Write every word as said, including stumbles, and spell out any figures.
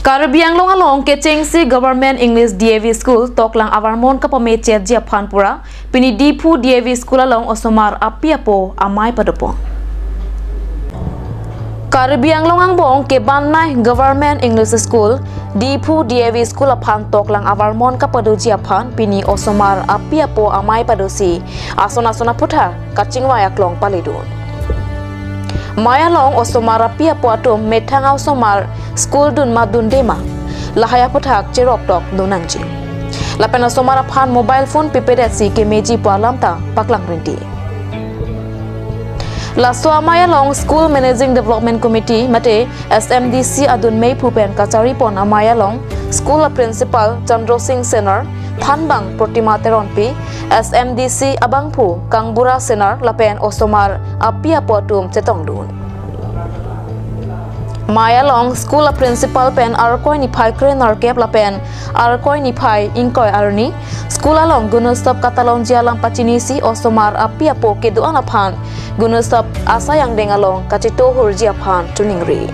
Karbi Anglong along kechengsi Government English D A V School toklang avarmon kapamechetji aphan pura pini Diphu D A V School along osomar api apo amei padopon. Karbi Anglong angbong kebanai Government English School, Diphu D A V School aphan toklang avarmon kapadoji aphan pini osomar api apo amei padosi ason ason aphuthak kachingvai aklong paledun. Mei along osomar api apo atum methang osomar school dun ma dunde ma, lahai aphuthak cherok tok dun nangji. Lapen osomar aphan mobile phone pipedetsi kemeji pu alam ta paklang rinti. Laso amei along School Managing Development Committee mate S M D C adun meiphu pen kacharipon amei along school a principal Chandra Singh Senar, thanbang Protima Teronpi, S M D C abangphu Kangbura Senar lapen osomar api apo atum chetongdun. Mei along school a principal pen Arkoi niphai krenerkep lapen Arkoi niphai ingkoi arni school along Gunosop katalonji alam pachinisi osomar api apo kedo-an aphan Gunosop asai angdeng along kachetohurji aphan choningri.